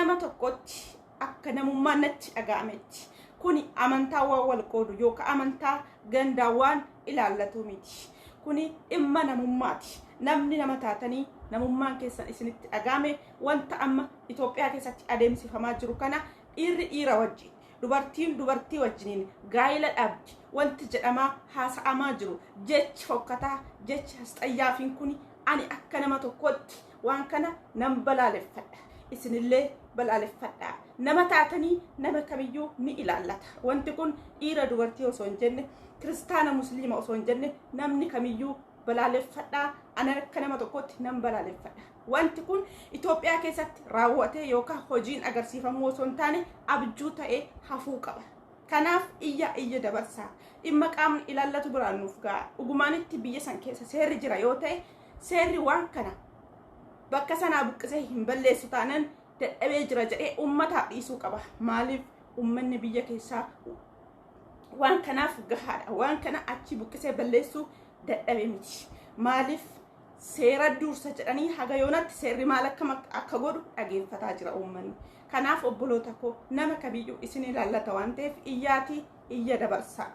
nama tokkotti, akka namummaan natti dhaga'ametti, kuni amantaa waan wal qoodu yookaan amantaa gandaa waan ilaallatu miti. Kuni dhimma namummaati. Namni nama taatanii namummaan keessan isinitti dhaga'ame, wanta amma Itoophiyaa keessatti adeemsifamaa jiru kana, dhiirri dhiira wajjin, dubartiin dubartii wajjiniin gaa'ila dhabdi wanti jedhamaa haasa'amaa jiru, jechi fokkataa, jechi hasxayyaafiin kuni, ani akka nama tokkotti waan kana nan balaaleffadha. Isinillee balaaleffadha. Nama taatanii nama kamiyyuu ni ilaallata. Wanti kun dhiira dubartii osoo hin jenne, kiristaana musliima osoo hin jenne, namni kamiyyuu balaaleffadha. Ani akka nama tokkotti nan balaaleffadha. Wanti kun Itoophiyaa keessatti raawwatee yookaan hojiin agarsiifamuu osoo hin taane abjuu ta'ee hafuu qaba. Kanaaf iyya iyya dabarsaa. Dhimma qaamni ilaallatu biraan nuuf ga'a. Dhugumaanitti biyya san keessa seerri jira yoo ta'e, seerri waan kana bakka sanaa buqqisee hin balleessu taanan dadhabee jira jedhee uummataaf dhiisuu qaba. Maaliif, uummanni biyya keessaa waan kanaaf gahaadha. Waan kana achi buqqisee balleessuu dadhabe miti. Maaliif, seera dursa jedhanii haga yoonatti seerri maal akka godhu dhageeffataa jira uummanni. Kanaaf obboloota koo, nama kamiyyuu isin ilaallata waan ta'eef iyyaatii iyya dabarsaa.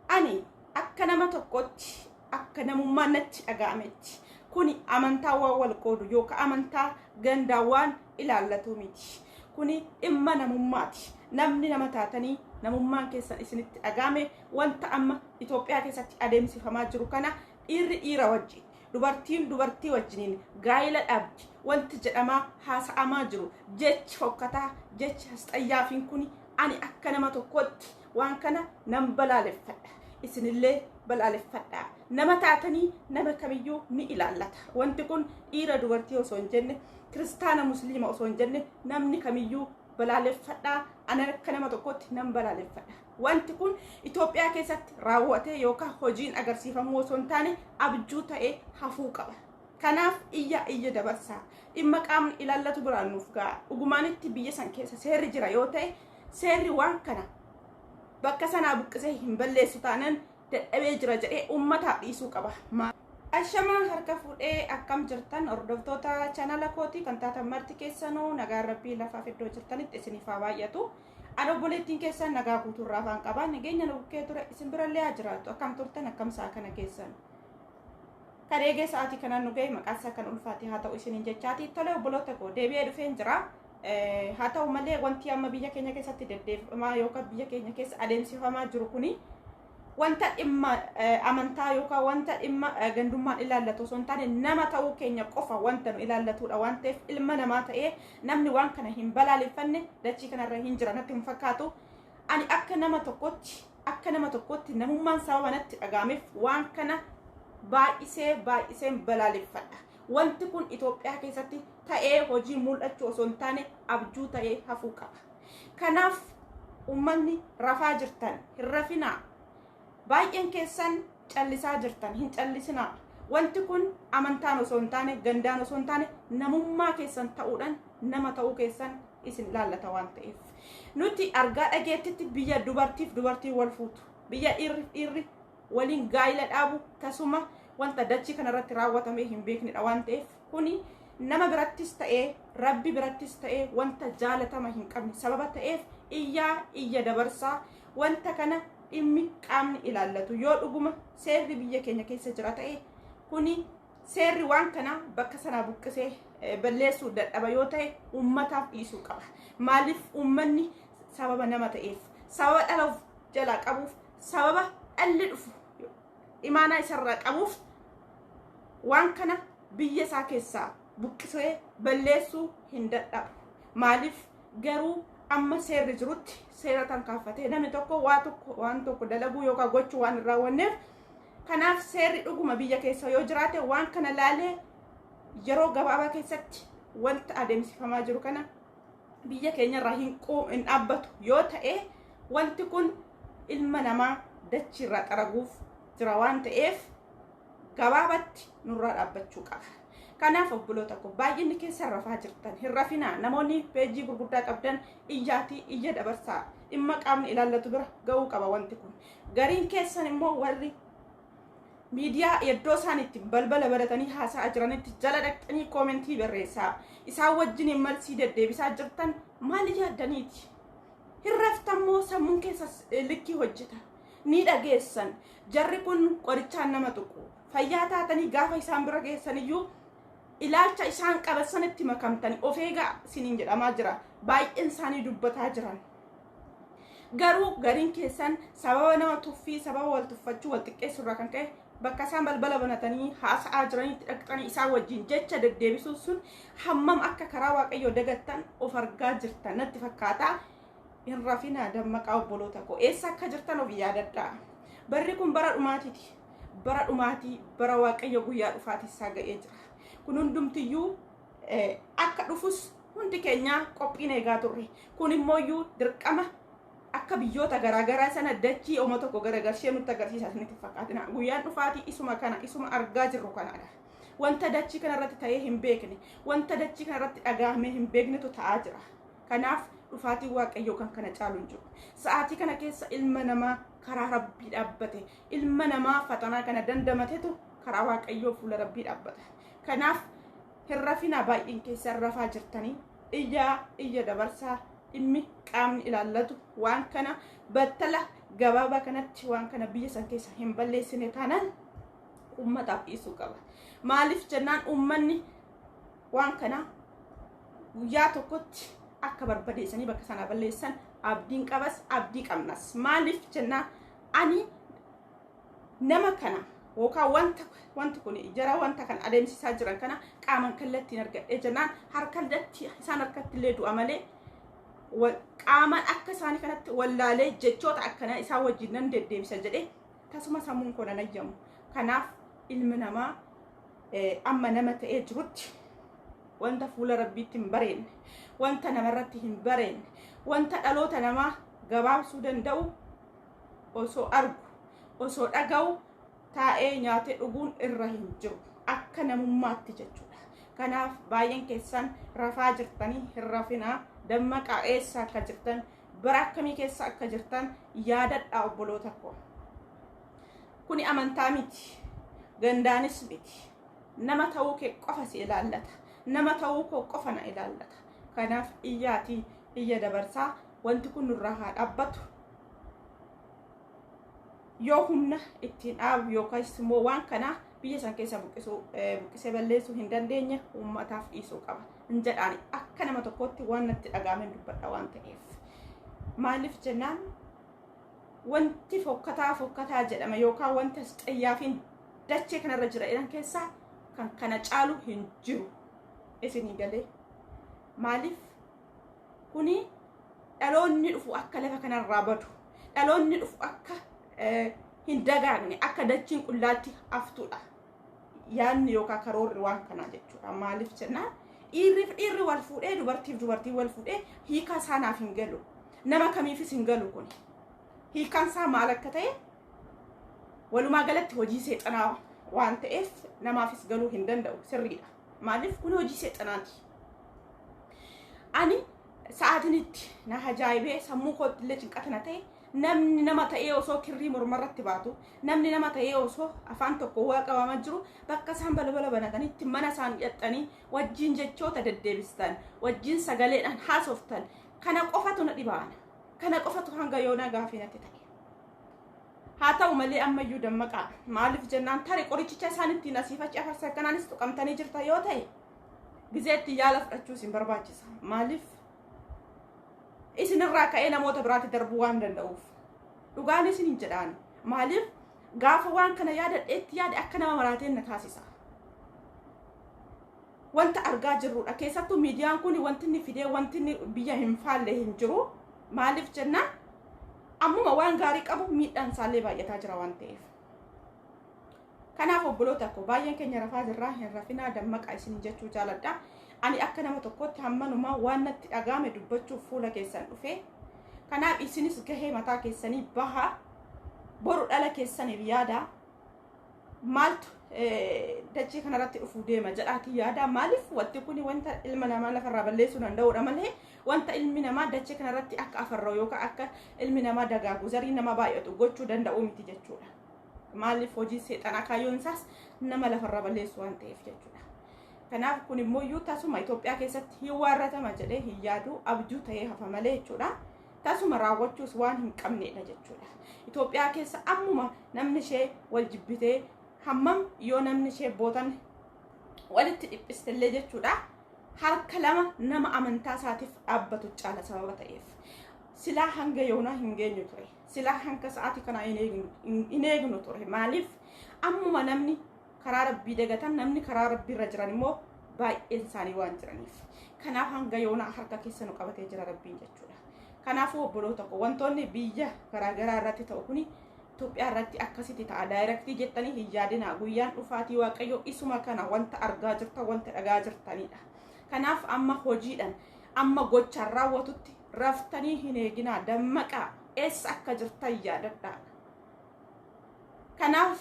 Ani akka nama tokkotti, akka namummaan natti dhaga'ametti, kuni amantaa waan wal qoodu yookaan amantaa gandaa waan ilaallatu miti. Kuni dhimma namummaati. Namni nama taatanii namummaan keessan isinitti dhaga'ame, wanta amma Itoophiyaa keessatti adeemsifamaa jiru kana, dhiirri dhiira wajjin, dubartiin dubartii wajjiniin gaa'ila dhabdi wanti jedhamaa haasa'amaa jiru, jechi fokkataa, jechi hasxayyaafiin kuni, ani akka nama tokkotti waan kana nan balaaleffadha. Isinillee balaaleffadha. Nama taatanii nama kamiyyuu ni ilaallata. Wanti kun dhiira dubartii osoo hin jenne, kiristaana musliima osoo hin jenne, namni kamiyyuu balaaleffadha. Ani akka nama tokkotti nan balaaleffadha. Wanti kun Itoophiyaa keessatti raawwatee yookaan hojiin agarsiifamuu osoo hin taane abjuu ta'ee hafuu qaba. Kanaaf iyya iyya dabarsaa. Dhimma qaamni ilaallatu biraan nuuf ga'a. Dhugumaanitti biyya san keessa seerri jira yoo ta'e, seerri waan kana bakka sanaa buqqisee hin balleessu taanan dadhabee jira jedhee uummataaf dhiisuu qaba. Ashamaa, harka fuudhee, akkam jirtan? Hordoftoota chaanala kootii kan taatan marti keessanuu, nagaan rabbii lafaaf iddoo jirtanitti isiniif haa baay'atu. Ani obboleettiin keessan nagaa guutuurraa afaan qabaa, nageenya nu bukkee ture isin birallee haa jiraattu. Akkam turtan? Akkam sa'a kana keessan? Kan eegee sa'aatii kanaan nu ga'e maqaan isaa kan ulfaate haa ta'u isiniin jechaati. Tole obboloota koo, deebi'ee dhufeen jira. Haa ta'u malee, wanti amma biyya keenya keessatti deddeebifamaa yookaan biyya keenya keessa adeemsifamaa jiru kuni wanta dhimma amantaa yookaan wanta dhimma gandummaan ilaallatu osoo hin taane, nama ta'uu keenya qofa wanta nu ilaallatudha waan ta'eef, ilma namaa ta'ee namni waan kana hin balaaleffanne dachii kanarra hin jira natti hin fakkaatu. Ani akka nama tokkotti namummaan sababa natti dhaga'ameef waan kana baay'isee baay'iseen balaaleffadha. Wanti kun Itoophiyaa keessatti ta'ee hojii mul'achuu osoo hin taane abjuu ta'ee hafuu qaba. Kanaaf uummanni rafaa jirtan hin rafinaa. Baay'een keessan callisaa jirtan, hin callisinaa. Wanti kun amantaan osoo hin taane, gandaan osoo hin taane, namummaa keessan ta'uudhaan nama ta'uu keessan isin ilaallata waan ta'eef. Nuti argaa dhageettitti biyya dubartiif dubartiin wal fuutu, biyya dhiirri dhiirri waliin gaa'ila dhaabu, tasuma wanta dachii kanarratti raawwatamee hin beeknedha waan ta'eef, kuni nama birattis ta'ee rabbi birattis ta'ee wanta jaalatama hin qabne sababa ta'eef, iyyaa iyya dabarsaa. Wanta kana dhimmi qaamni ilaallatu, yoo dhuguma seerri biyya keenya keessa jira ta'e, kuni seerri waan kana bakka sanaa buqqisee balleessuu dadhaba yoo ta'e uummataaf dhiisuu qaba. Maaliif, uummanni sababa nama ta'eef, sababa dhala of jalaa qabuuf, sababa dhalli dhufu imaanaa isarraa qabuuf, waan kana biyya isaa keessaa buqqisee balleessuu hin dadhabu. Maaliif garuu, amma seerri jirutti seera tarkaanfatee namni tokko waa tokko waan tokko dalaguu yookaan gochuu waan hin raawwanneef, kanaaf seerri dhuguma biyya keessa yoo jiraate, waan kana laalee yeroo gabaabaa keessatti wanta adeemsifamaa jiru kana biyya keenyarraa hin dhaabbatu yoo ta'e, wanti kun ilma namaa dachiirraa xaraguuf jira waan ta'eef gabaabatti nurraa dhaabbachuu qaba. Kanaaf obboloota koo, baay'inni keessan rafaa jirtan, hin rafinaa. Namoonni peejii gurguddaa qabdan iyyaatii iyya dabarsaa. Dhimma qaamni ilaallatu bira ga'uu qaba wanti kun. Gariin keessan immoo warri Miidiyaa iddoo isaan itti balbala baratanii haasa'aa jiranitti jala dhaqxanii koomentii barreessaa isaan wajjin malsii deddeebisaa jirtan maal yaaddaniiti? Hin raftammoo? Sammuun keessa likkii hojjeta. Ni dhageessan. Jarri kun qorichaan nama tuqu. Fayyaa taatanii gaafa isaan bira geessaniyyuu ilaalcha isaan qaban sanatti makamtanii of eegaa isiniin jedhamaa jira. Baay'een isaanii dubbataa jiran. Garuu gariin keessan sababa nama tuffii, sababa wal tuffachuu, wal xiqqeessuu irraa kan ka'e bakka isaan balbala banatanii haasa'aa jiranitti dhaqxanii isaan wajjin jecha deddeebisuun sun hammam akka karaa Waaqayyoo dagattan of argaa jirtan natti fakkaata. Hin rafinaa, dammaqaa obboloota koo. Eessa akka jirtan of yaadadhaa. Barri kun bara dhumaatiiti. Bara dhumaatii, bara Waaqayyo guyyaa dhufaatii isaa ga'ee jira. Kun hundumtiyyuu akka dhufus hundi keenya qophiin eegaa turre. Kun immooyyuu dirqama akka biyyoota garaagaraa sana dachii oma tokko garagalchee nutti agarsiisa isinitti fakkaatina. Guyyaan dhufaatii isuma kana, isuma argaa jirru kanadha. Wanta dachii kanarratti ta'ee hin beekne, wanta dachii kanarratti dhaga'amee hin beeknetu ta'aa jira. Kanaaf dhufaatiin Waaqayyoo kan kana caalu hin jiru. Sa'aatii kana keessa ilma namaa karaa Rabbii dhaabbate, ilma namaa fatanaa kana dandamatetu karaa Waaqayyoo fuula Rabbii dhaabbata. Kanaaf hin rafinaa. Baay'een keessan rafaa jirtanii. Iyyaa, iyya dabarsaa. Dhimmi qaamni ilaallatu waan kana battala gabaabaa kanatti waan kana biyya san keessa hin balleessine taanaan uummataaf dhiisuu qaba. Maaliif jennaan, uummanni waan kana guyyaa tokkotti akka barbadeessanii bakka sana balleessan abdiin qabas, abdii qabnas. Maaliif jennaan, ani nama kana yookaan wanta wanti kun jara wanta kan adeemsisaa jiran kana qaaman kallattiin argadhee jennaan, harkallatti isaan harkatti illee du'a malee, qaamaan akka isaanii kanatti wallaalee jechoota akkanaa isaan wajjin nan deddeebisa jedhee tasuma sammuun koo nan ayyamu. Kanaaf ilmi namaa amma nama ta'ee jirutti wanta fuula Rabbiitti hin bareenne, wanta namarratti hin bareenne, wanta dhaloota namaa gabaabsuu danda'u osoo argu, osoo dhaga'u taa'ee nyaatee dhuguun irra hin jiru. Akka namummaatti jechuudha. Kanaaf baay'een keessan rafaa jirtanii. Hin rafinaa, dammaqaa. Eessa akka jirtan, bara akkamii keessa akka jirtan yaadadhaa obboloota koo. Kuni amantaa miti. Gandaanis miti. Nama ta'uu kee qofa si ilaallata. Nama ta'uu koo qofa na ilaallata. Kanaaf iyyaatii iyya dabarsaa, wanti kun nurraa haa dhaabbatu. Yoo humna ittiin dhaabu yookaas immoo waan kana biyya san keessa buqqisuu, buqqisee balleessuu hin dandeenye, uummataaf dhiisuu qaba. Hin jedhaani, akka nama tokkotti waan natti dhagaameen dubbadha waan ta'eef. Maaliif jennaan, wanti fokkataa fokkataa jedhama yookaan wanta xayyaafiin dachee kanarra jira jedhan keessaa kan kana caalu hin jiru. Isinii galee? Maaliif, kuni dhaloonni dhufu akka lafa kanarraa badu, dhaloonni dhufu akka hin dagaagne, akka dachiin qullaatti haftudha. Yaadni yookaan karoorri waan kanaa jechuudha. Maaliif jennaan, dhiirriif dhiirri wal fuudhee, dubartiif dubartiin wal fuudhee hiikaa isaa naaf hin galu. Nama kamiifis hin galu kuni. Hiikaan isaa maal akka ta'e, walumaa galatti hojii seexanaa waan ta'eef namaafis galuu hin danda'u, sirriidha. Maaliif, kun hojii seexanaati. Ani sa'aatiin itti na ajaa'ibee sammuu kootti illee cinqata na ta'e, namni nama ta'ee osoo kirrii mormarratti baatu, namni nama ta'ee osoo afaan tokko waa qabamaa jiru, bakka isaan balbala banatanitti mana isaan hidhattanii wajjin jechoota deddeebistan, wajjin sagaleedhaan haasoftan, kana qofatu na dhibaana. Kana qofatu hanga yoonaa gaafii natti ta'e. Haa ta'u malee ammayyuu dammaqaa. Maaliif jennaan, tari qorichicha isaan ittiin asiif achi afarsan kanaanis tuqamtanii jirta yoo ta'e, gizeetti yaala fudhachuu isin barbaachisa. Maaliif, isinirraa ka'ee namoota biraatti darbuu waan danda'uuf. Dhugaan isin hin jedhaan. Maaliif, gaafa waan kana yaadadheetti yaade akka nama maraateen na taasisa. Wanta argaa jirrudha. Keessattuu miidiyaan kun wanti inni fidee wanti inni biyya hin faalle hin jiru. Maaliif jennaan, ammuma waan gaarii qabu miidhaan isaallee baay'ataa jira waan ta'eef. Kanaaf obboloota koo, baay'een keenya rafaa jirraa. Hin rafinaa, dammaqaa isin jechuu jaaladha. Ani akka nama tokkotti hammanumaa waan natti dhaga'ame dubbachuuf fuula keessan dhufe. Kanaaf isinis gahee mataa keessanii bahaa, boru dhala keessaniif yaada. Maaltu dachee kanarratti dhufuu deema jedhaatii yaada. Maaliif, wanti kun wanta ilma namaa lafarraa balleessuu danda'udha malee wanta ilmi namaa dachee kanarratti akka afarra'u yookaan akka ilmi namaa dagaagu, zariin nama baay'atu gochuu danda'u miti jechuudha. Maaliif hojii seexanaa kaayyoon isaas nama lafarra balleessu waan ta'eef jechuudha. Kanaaf kun immoo iyyuu tasuma Itoophiyaa keessatti hin waarratama jedhee hin yaadu, abjuu ta'ee hafa malee jechuudha. Tasuma raawwachuus waan hin qabnedha jechuudha. Itoophiyaa keessa ammuma namni ishee wal jibbitee, hammam yoo namni ishee bootan walitti dhiphistellee jechuudha. Harka lama nama amantaa isaatiif dhaabbatu caala sababa ta'eef. Silaa hanga yoonaa hin geenyu ture. Silaa hanga sa'aatii kanaa hin eegnu ture. Maaliif ammuma namni karaa rabbii dagatan, namni karaa rabbiirra jiran immoo baay'een isaanii waan jiraniif. Kanaaf hanga yoonaa harka keessa nu qabatee jira rabbiin jechuudha. Kanaafuu obboloota koo, wantoonni biyya garaagaraa irratti ta'u kuni Itoophiyaa irratti akkasitti ta'a direct jettanii hin yaadinaa. Guyyaan dhufaatii Waaqayyoo isuma kana, wanta argaa jirtan, wanta dhagaa jirtanidha. Kanaaf amma hojiidhaan amma gochaan raawwatutti raftanii hin eeginaa, dammaqaa, eessa akka jirtan yaadadhaa. Kanaaf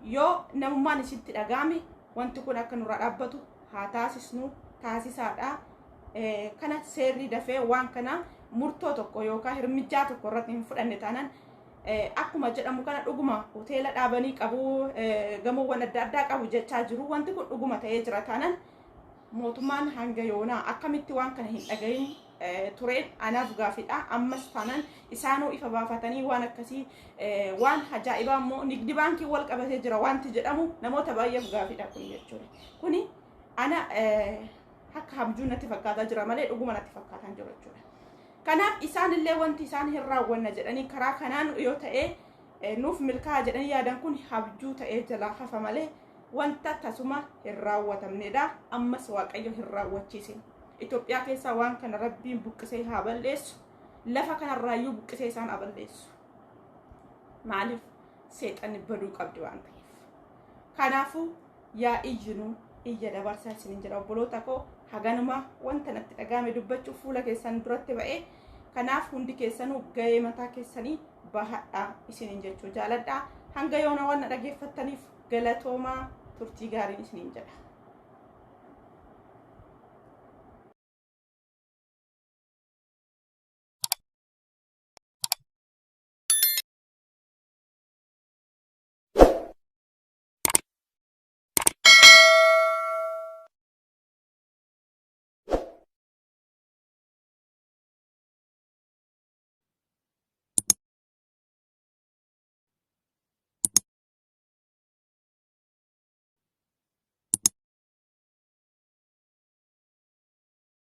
yoo namummaan isitti dhaga'ame wanti kun akka nurraa dhaabbatu haa taasisnu, taasisaadha. Kana seerri dafee waan kana murtoo tokko yookaan hirmijjaa tokko irratti hin fudhanne taanaan, akkuma jedhamu kana dhuguma hoteela dhaabanii qabu, gamoowwan adda addaa qabu jechaa jiru. Wanti kun dhuguma ta'ee jira taanaan, mootummaan hanga yoonaa akkamitti waan kana hin dhagahin tureen anaaf gaafidha. Ammas taanaan isaanuu ifa baafatanii waan akkasii, waan ajaa'ibaa immoo nigdi baankii wal qabatee jira wanti jedhamu namoota baay'eef gaafidha kun jechuudha. Kuni ana akka habjuu natti fakkaataa jira malee dhuguma natti fakkaataa jiru jechuudha. Kanaaf isaan illee wanti isaan hin raawwanna jedhanii karaa kanaan yoo ta'e nuuf milkaa'a jedhanii yaadan kun habjuu ta'ee jalaa hafa malee wanta tasuma hin raawwatamnedha. Ammas Waaqayyo hin raawwachiisin. Itoophiyaa keessaa waan kana rabbiin buqqisee haa balleessu. Lafa kanarraayyuu buqqisee isaan haa balleessu. Maaliif seexanni baduu qabdi waan ta'eef. Kanaafuu yaa iyyinuu, iyya dabarsaa isiniin jedha obboloota koo. Haganuma wanta natti dhagahame dubbachuuf fuula keessan duratti ba'e. Kanaaf hundi keessanuu gahee mataa keessanii bahadhaa isiniin jechuu jaaladha. Hanga yoona waan na dhageeffattaniif galatoomaa, turtii gaariin isiniin jedha.